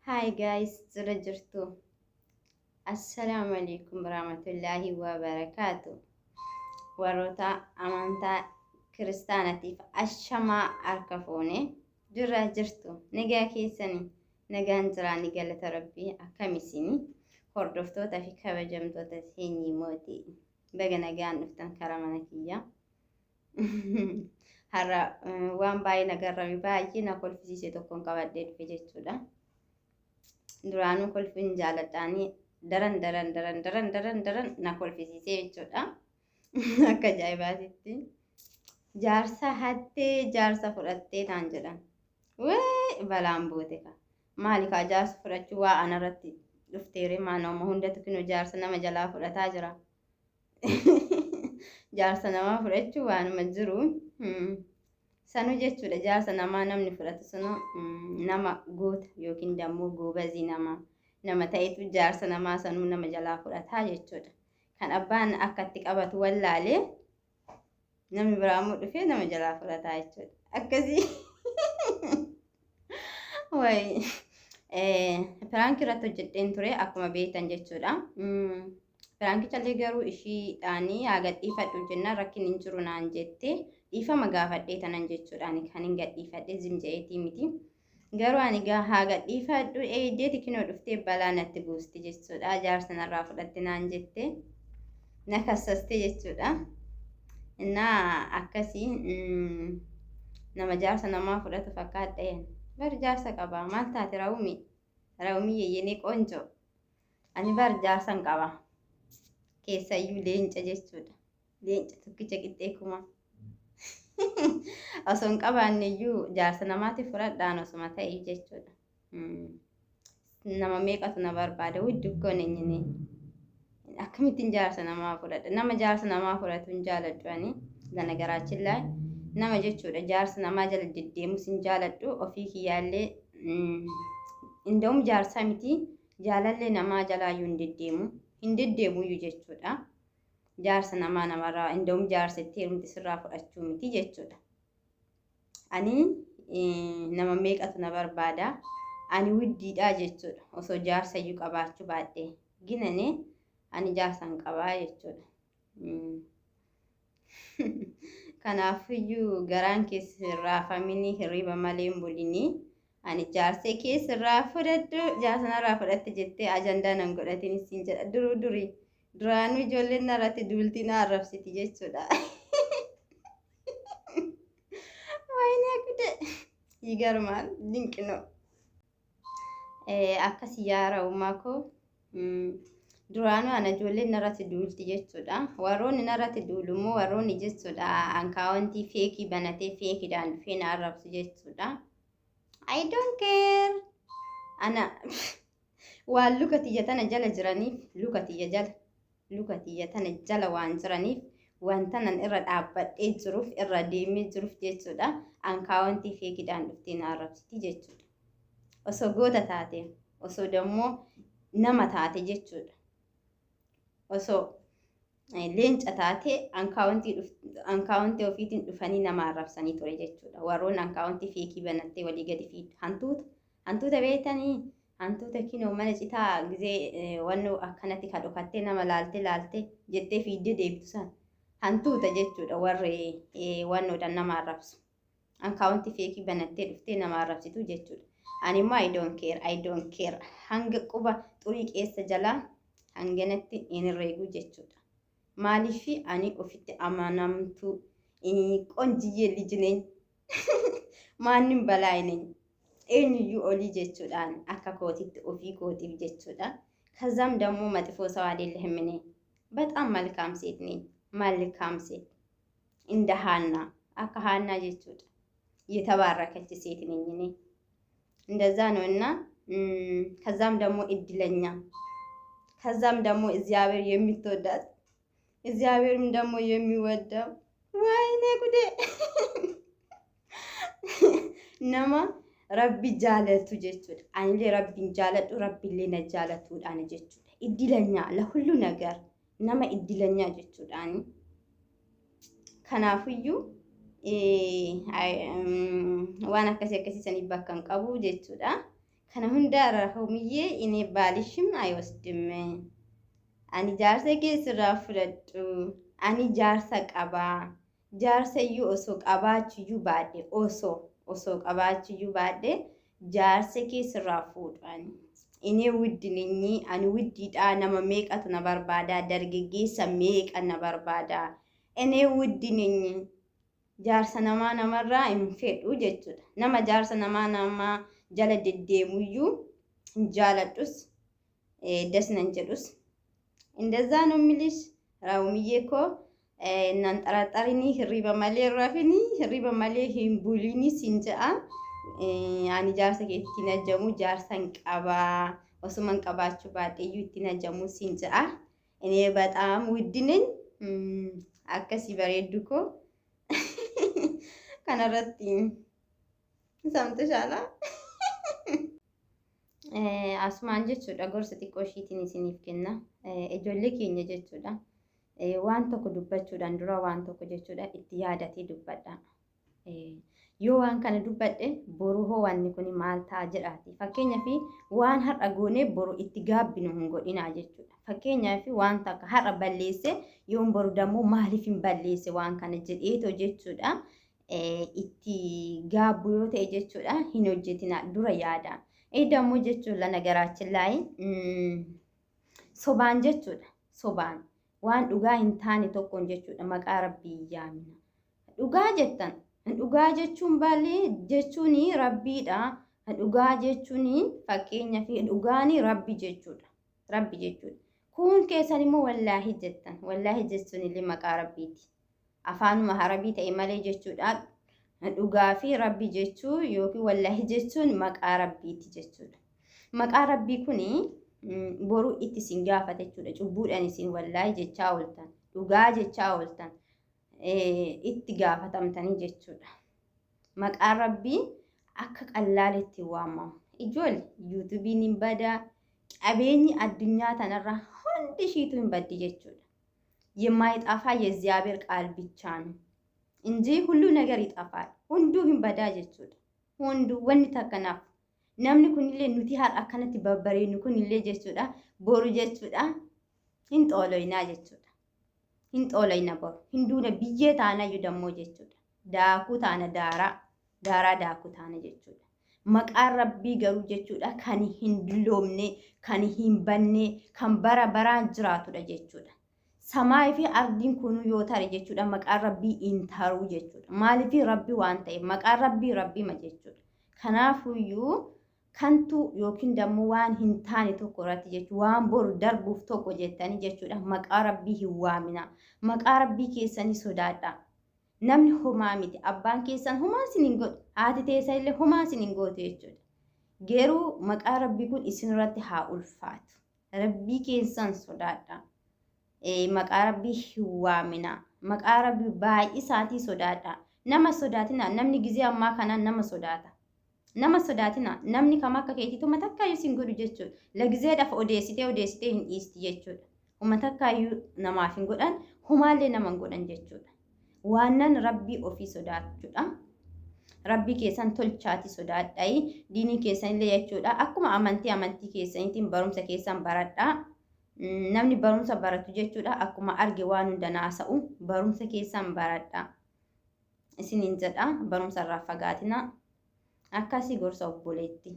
Hi guys, jira jirtu. Assalaamu alaikum warahmatullaahi wabarakaatu. Warroota amantaa kiristaanatiif ashamaa harka fuune jira jirtu. Nagaa keessanii nagaan jiraanii galata rabbii akkam isinii hordoftoota fi kabajamtoota seenyii mootii baga nagaan dhuftan karaa mana kiyyaa. Har'a waan baay'ee na garrame baay'ee na kolfisiise tokkoon qabadhee dhufe jechuudha. Duraanuu kolfiin jaaladhaanii daran daran daran daran daran daran na kolfisiise jechuudha. Akka ajaa'ibaatitti. Jaarsa hattee jaarsa fudhattee naan jedhan. Wee balaan buute ka. Maali kaa jaarsa fudhachuu waa anarratti dhufteere maa nama hundatu kinoo jaarsa nama jalaa fudhataa jira. Jaarsa namaa fudhachuu waanuma jiru. Sanuu jechuudha jaarsa namaa namni fudhatu sunu nama goota yookiin dammoo goobazii nama nama ta'etu jaarsa namaa sanuu nama jalaa fudhataa jechuudha. Kan abbaan akka itti qabatu wallaalee namni biraa immoo dhufee nama jalaa fudhataa jechuudha. Akkasii. Wayi. Piraankii irratti hojjedheen ture akkuma beektan jechuudha. Piraankichallee garuu ishiidhaanii haa gadhiifadhu jennaan rakkin hin jiru naan jette dhiifama gaafadhee tanan jechuudhaan kan hin gadhiifadhe zim jedheetii miti. Garuu ani gaa haa gadhiifadhu eeydeeti kinoo dhuftee balaa natti buusti jechuudha. Jaarsa narraa fudhatte naan jette na kassaste jechuudha. Innaa akkasii nama jaarsa namaa fudhatu fakkaadha. Bar jaarsa qaba maal taate raawumi raawumi yeyyenee qonjo. Ani bar jaarsan qaba. Keessayyuu leenca jechuudha. Leenca tokkicha qixxee kuma. Osoo hin qabaanne iyyuu jaarsa namaatti fudhadhaan osuma ta'e jechuudha. Nama meeqatu na barbaada wuddi ukkoon eenyini. Akkamittiin jaarsa namaa fudhadha? Nama jaarsa namaa fudhatu hin jaaladhu ani. Lana garaachillaa nama jechuudha. Jaarsa namaa jala deddeemus hin jaaladhu. Ofii kiyyaallee inda'um jaarsaa miti. Jaalallee namaa jalaayyuu hin deddeemu. Hin deddeemuyyuu jechuudha. Jaarsa namaa namarraa inda'um jaarsa itti heerumte sirraa fudhachuu miti jechuudha. Ani nama meeqatu na barbaada. Ani widdiidhaa jechuudha. Osoo jaarsa iyyuu qabaachuu baadhee. Ginane ani jaarsa hin qabaa jechuudha. Kanaafiyyuu garaan keessa hin raafaminii hirriba malee hin bulinii. Ani jaarsee kee sirraa fudhadhu jaarsa narraa fudhatte jettee ajandaa nan godhatin siin jedha duruu durii. Duraanuu ijoolleen narratti duultii na arrabsiti jechuudha. Wayinee gude. Yigarmaal dinqinoo. Akkas yaa uumaa koo. Duraanuu ana ijoolleen narratti duulti jechuudha. Warroonni narratti duulu immoo warroonni jechuudha ankaawwantii feekii banatee feekiidhaan dhufee na arrabsu jechuudha. I don't care. Ana waan luka tiyya tana jala jiraniif luka tiyya jala luka tiyya tana jala waan jiraniif wanta nan irra dhaabbadhee jiruuf irra deemee jiruuf jechuudha. Ankaawwantii feekiidhaan dhuftee na arrabsiti jechuudha. Osoo goota taate osoo dammoo nama taate jechuudha. Osoo leenca taate ankaawwantii ofiitiin dhufanii nama arrabsanii ture jechuudha. Warroonni ankaawwantii feekii banattee walii gadi fiiddu. Hantuuta hantuuta beektanii hantuuta kinoo mana citaa gizee wanno akkanatti ka dhokattee nama laaltee laaltee jettee fiiddee deebitu san hantuuta jechuudha warri wannoodhaan nama arrabsu. Ankaawwantii feekii banattee dhuftee nama arrabsitu jechuudha. Ani immoo I don't care, I don't care. Hanga quba xurii keessa jalaa hanganatti hin herreegu jechuudha. Maaliif ani ofitti amanamtuu ቆንጅዬ ልጅ ነኝ ማንም በላይ ነኝ eenyuyyuu olii jechuudhaan akka kootitti ofii kootiif jechuudha. ከዛም ደግሞ መጥፎ ሰው አይደለህም እኔ በጣም መልካም ሴት ነኝ። መልካም ሴት እንደ ሀና akka ሀና jechuudha. የተባረከች ሴት ነኝ እኔ እንደዛ ነው እና ከዛም ደግሞ እድለኛ ከዛም ደግሞ እግዚአብሔር የምትወዳት እግዚአብሔርም ደግሞ የሚወደው ወይኔ ጉዴ nama rabbi jaalatu jechuudha. Anillee rabbiin jaaladhu rabbiillee na jaalatuudhaan jechuudha. እድለኛ ለሁሉ ነገር nama እድለኛ jechuudhaan. Kanaafiyyuu waan akkasii akkasii saniif bakka hin qabu jechuudha. Kana hundaa Rahumiyyee inni baalishim ayosdim. Ani jaarsa kee sirraa fudhadhu. Ani jaarsa qabaa. Jaarsa iyyuu osoo qabaachuyyuu baadhe osoo qabaachuyyuu baadhe jaarsa kee sirraa fuudhu ani. Inni wuddineenyi ani wuddiidhaa nama meeqatu na barbaada dargaggeessa meeqa na barbaada. Inni wuddineenyi jaarsa namaa namarraa hin fedhu jechuudha. Nama jaarsa namaa namaa jala deddeemuyyuu hin jaaladhus das nan jedhus. እንደዛ ነው የሚልሽ ራውምዬ እኮ nan xaraxarini hirriba malee rafini hirriba malee hin bulini siin jedha. Ani jaarsa keetti hin ajamu jaarsan qabaa osuman qabaachuu baadheeyyuu ittiin ajamu siin jedha. እኔ በጣም ውድ ነኝ akkasii bareeddu koo kanarratti samtishaala. Asumaan jechuudha gorsa xiqqoo ishiitiin isiniif kenna. Ijoollee keenya jechuudha. Waan tokko dubbachuudhaan dura waan tokko jechuudha itti yaadatee dubbadha. Yoo waan kana dubbadhe boru hoo wanni kun maal ta'a jedhaati. Fakkeenyaaf waan har'a goonee boru itti gaabbinu hin godhinaa jechuudha. Fakkeenyaaf waan takka har'a balleesse yoon boru dammoo maaliif hin balleesse waan kana jedheetoo jechuudha. Itti gaabbu yoo ta'e jechuudha hin hojjetina dura yaada. Dammoo jechuun lana garaachin laayi sobaan jechuudha. Sobaan waan dhugaa hin taane tokkoon jechuudha maqaa rabbii yaamina. Dhugaa jettan dhugaa jechuun baalee jechuun rabbiidha. Dhugaa jechuun fakkeenyaaf dhugaan rabbi jechuudha. Rabbi jechuudha. Kun keessan immoo wallaahi jettan. Wallaahi jechuun illee maqaa rabbiiti. Afaanuma harabii ta'e malee jechuudha. Dhugaa fi rabbi jechuu yookiin wallaahi jechuun maqaa rabbiiti jechuudha. Maqaa rabbii kuni boru itti isin gaafata jechuudha. Cubbuudhaan isin wallaahi jechaa ooltan. Dhugaa jechaa ooltan. Itti gaafatamtanii jechuudha. Maqaan rabbii akka qallaaletti waamamu. Ijoollee yuutuubiin hin badaa qabeenyi addunyaa tanarra hundi ishiitu hin baddi jechuudha. የማይጠፋ የእግዚአብሔር ቃል ብቻ ነው እንጂ ሁሉ ነገር ይጠፋል። Hunduu hin badaa jechuudha. Hunduu wanni takka naaf namni kunillee nuti har'a akkanatti babbareednu kunillee jechuudha boru jechuudha hin xooloynaa jechuudha. Hin xooloyna boru hin duuna biyyee taanayyuu dammoo jechuudha. Daakuu taana daaraa daaraa daakuu taana jechuudha. Maqaan rabbii garuu jechuudha kan hin dulloomne kan hin banne kan bara baraan jiraatudha jechuudha. Samaayii fi ardiin kunuu yoo tare jechuudha maqaan rabbii hin taruu jechuudha. Maaliif rabbi waan ta'eef maqaan rabbii rabbima jechuudha. Kanaafuyyuu kantu yookiin dammoo waan hin taane tokko irratti jechuudha waan boru darbuuf tokko jettanii jechuudha maqaa rabbii hin waamina. Maqaa rabbii keessanii sodaadha. Namni homaa miti. Abbaan keessan homaa isin hin godhu. Haati teessan illee homaa isin hin gootu jechuudha. Garuu maqaa rabbii kun isinirratti haa ulfaatu. Rabbii keessan sodaadha. Maqaa rabbii hin waamina. Maqaa rabbii baay'isaatii sodaadha. Nama sodaatina. Namni gizee ammaa kana nama sodaata. Nama sodaatina. Namni kam akka keetiitu uummata akkaayyuu isin godhu jechuudha. Lagizeedhaaf odeessitee odeessitee hin dhiisti jechuudha. Uummata akkaayyuu namaaf hin godhan, humaallee nama hin godhan jechuudha. Waannan rabbii ofii sodaachuudha. Rabbii keessan tolchaati sodaadhayi. Diinii keessan illee jechuudha. Akkuma amantii amantii keessaniitiin barumsa keessan baradhaa. Namni barumsa baratu jechuudha. Akkuma arge waan hunda naasa'u barumsa keessan baradhaa. Isiniin jedha barumsa irraa fagaatina. Akkasii gorsa obboleetti.